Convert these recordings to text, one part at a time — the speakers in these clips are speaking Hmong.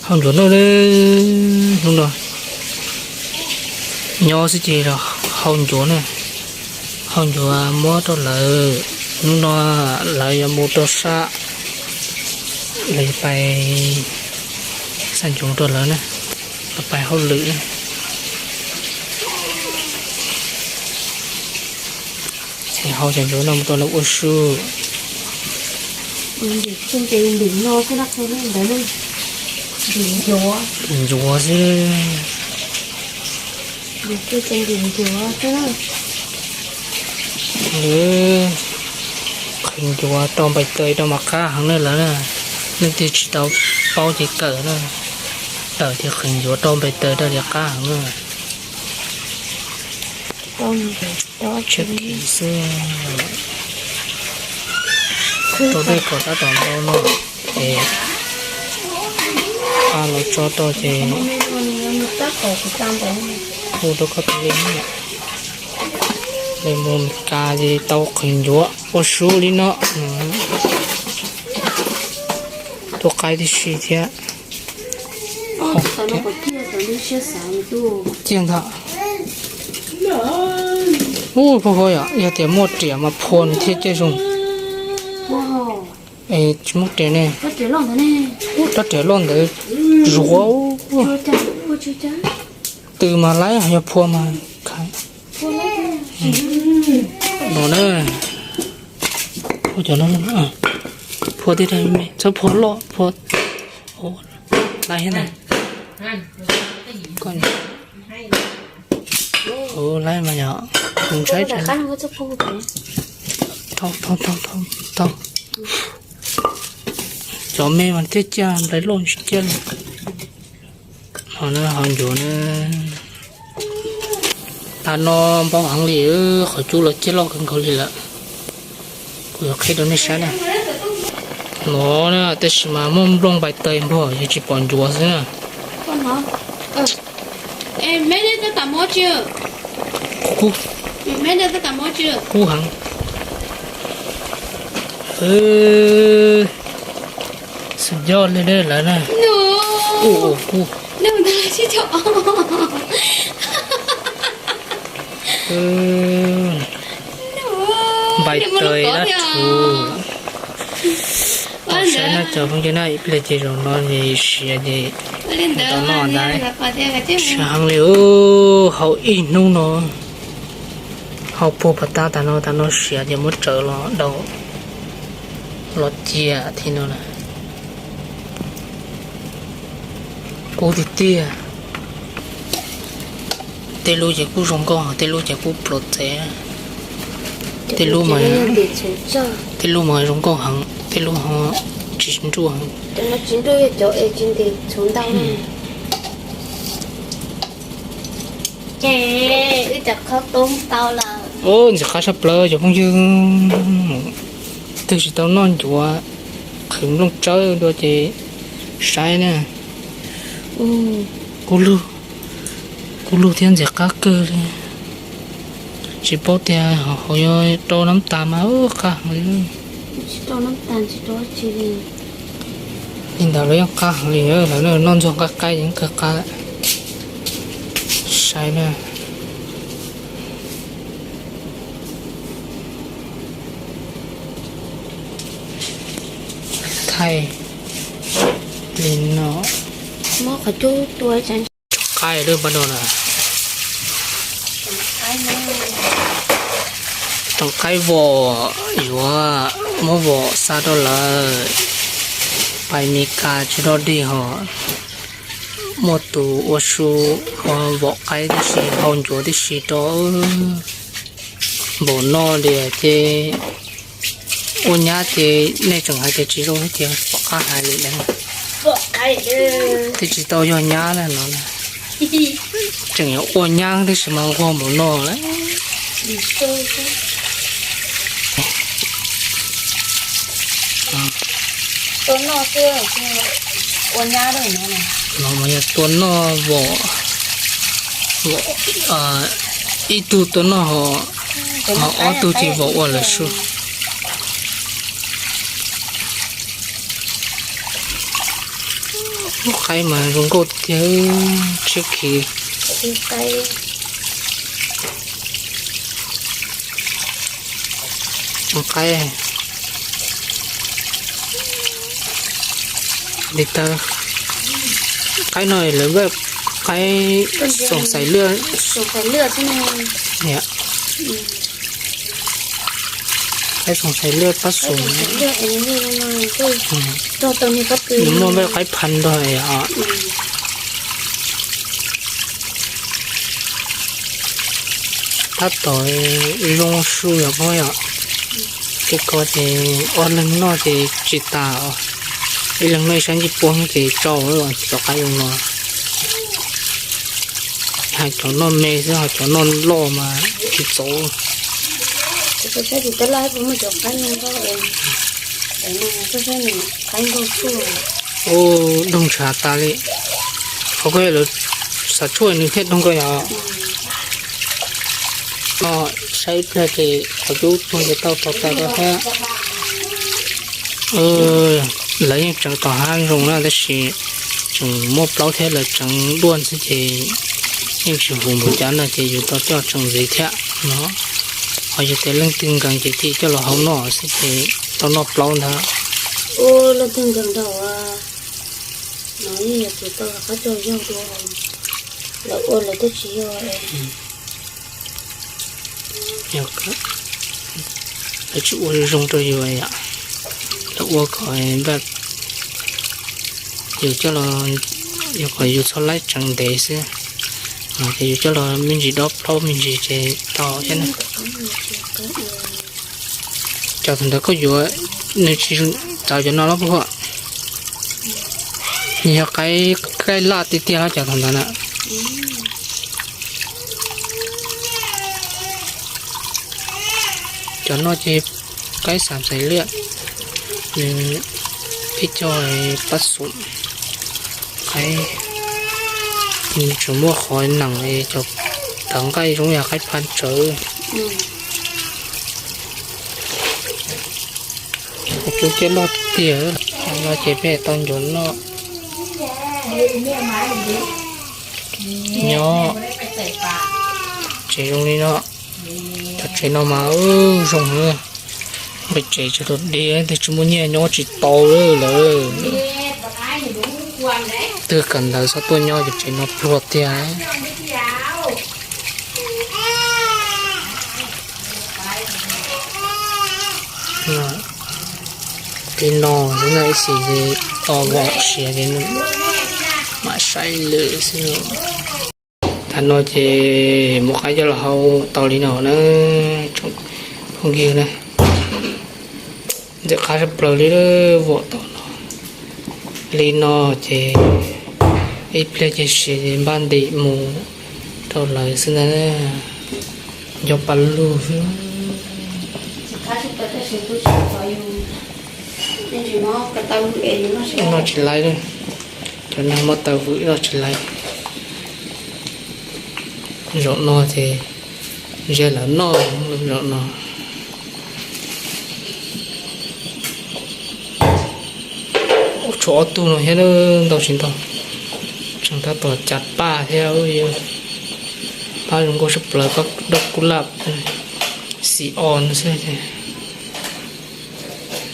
Hau ncuav noj na, hnub no nyob xwb ces hau ncuav na, hau ncuav muab rau lawv. Hnub no lawv yuav mus rau sab, lawv yuav pais xa ncuav rau lawv na, pais hauj lwm na. Ces hau cov ncuav no mus rau lawv ua su. Ncuav xwb. Lawv qhwv ncuav rau npais taws rau mas qab heev na lawv na. Leej twg tsis tau paub ces kawm na, kawm thiaj qhwv ncuav rau npais taws rau ces qab heev na. Tshiab kiv xwb. Rau dej kom tab tom ntau no ces a los tso rau ces hu rau koj tus li. Lawv mus Mes Kas ces tau qhwv ncuav ua su li no. Tua qaib tib si thiab. Ciaj ntag. Ub, phua phua yom, yog tias muaj riam mas phua nws thiaj caj zoo. Es tsis muaj riam ne. Rab riam loj ntawd zuav. Tw mas laib, yog phua mas khaiv. No na, cov no, phua tiag tiag me, txhob phua loj, phua laib thiab ntag. Laib mas yog, ntsaib, thau, thau, thau, thau. Cov me mas thiaj caj, nplai loj tsis caj li. Ho na, hau ncuav na. Tag no npau heev li, qhov cub los ciaj loj kawg nkaus li lawm. Kuv yuav qhib rau nej saib na. No na, tab sis mas muaj nplooj npais taws npog, yog tsis pom ncuav xwb na. Kub, kub heev. Xub yoj li lawv na. Kub, kub. Npais taws dab tshus. Saib na cov phooj ywg na, ib pliag ces zaum no siav ces tau noj ntag. Siav heev li, hau ib hnub no, hau puag pas tab tas no, tas no siav ces muab tsawv los dau, los cia thiab no na. Kub tiag tiag. Tej lub ces kuj zoo nkauj, tej lub ces kuj pluav txev. Tej lub mas, tej lub mas zoo nkauj heev, tej lub ho tsis nruj heev. Ub, ntxim qab tshaj plaws cov phooj ywg. Twg tsis tau noj ncuav qhwv nplooj tsawb dua ces saib na. Kub lug, kub lug thiab ntxim qab kawg li. Tsis paub tias ho yuav rau nab tas mas qab heev li. Li ntawd los yeej qab heev li, lawv noj ntxuag nqaij qaib yeej kawg qab. Saib na. Thaij li no. Tsoom qaib lub npaj no na. Tsoom qaib vom yuav muab vom xa rau lawv pais Mes Kas tsis dog dig ho. Muaj tus ua su, ua vom qaib tib si, hau ncuav tib si rau npaum no li ces ua nyab ces nej tseem hais tias tsis zoo thiab ces pom qab hais li lawm. Twb tsis tau yog nyab na no, tseem yuav ua nyab tab sis mas nquag npaum no lawm. No mas yog tua noj vom, ib tug tua noj ho, ho ob tug ces vom ua lawv su. Lub qaib mas zoo nkauj tiag, tshiab khiv. Qaib li tag, qaib no lawv npaj qaib xoom xais liaj. Qaib xoom xais liaj pab xoom. Nws muaj npaj qaib phan ntag yom. Tab tom zoo su yom phooj ywg. Tej ko ces ob leeg noj ces tsis tas os. Ib leeg noj ib sab ncej puab ces tsau cov qaib zoo no. Hais cov noj me xwb, ho cov noj loj mas tsis txaus. Ua doog ntshav tas li. Qhov ko yog lawv xav tshuaj nws thiaj doog ko yom. Noj saib ib pliag ces qhov cub tuag ces tau tau tas ko thiab. Lawv yeej tseev tom hav zoo na tab sis tseem muaj plaub thiab lawv tseev duaj xwb ces yeej tsis huv npaum cas na ces yus tau coj tseem ntxiv thiab no. Ho yog tias leej twg nkees ces cia coj los hau noj xwb ces tau noj plaub ntag. Leej twg nkees dhau no yeej yog tus tau qab cog yog dua, lawv ua lawv twb tsis yog. Lawv tsis ua zoo rau yus yom, lawv ua kom npaj yus coj los, yog kom yus txhob laib tseev ntev xwb, ces yus coj los me ntsis dob plaub me ntsis ces tau thiab na. Cov thaum ntawd koj yuav, nws tsis txawv cov no los puas? Nws yog qaib, qaib laj tiag tiag los cov thaum ntawd na. Cov no ces qaib xav xais liaj, nws pib cog pab xum, qaib, nws tseem muaj qhov nees, cov tawv nqaij zoo yam qaib phab tsawv. Cub coj loj tiag, no ces peb tau ncuav noj. Nyob tsev zoo li no, cov tsev no mas zoo, nqi tsev tsis tau diav, twb tsis muaj nyiaj nyob tsis tau lawm. Twb kawm ntawv txhob tuaj nyob cov tsev no pluag tiag. Li no xwb na, ib sim ces to vom siav ces mam saib lwm xwb. Thaum no ces muab qaib coj los hau tau li no na, tsoom phooj ywg na. Ntxim qab tshaj plaws li, vom tom no. Li no ces ib pliag ces siav ces npaj ntim mus rau lawv xwb ntag. Nco pa lug xwb. Noj tsis laib, cov neeg muab taw vwm noj tsis laib. Zaum no ces ze lawv noj zaum no. Tshuav ob tug no thiab, ntau tsis ntau, tseem tab tom cav paj thiab. Pab zoo nkauj tshaj plaws, pab dawb kub laj xim o no xwb.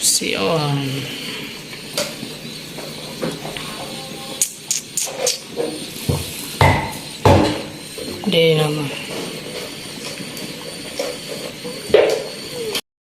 Xim o. Dej no mas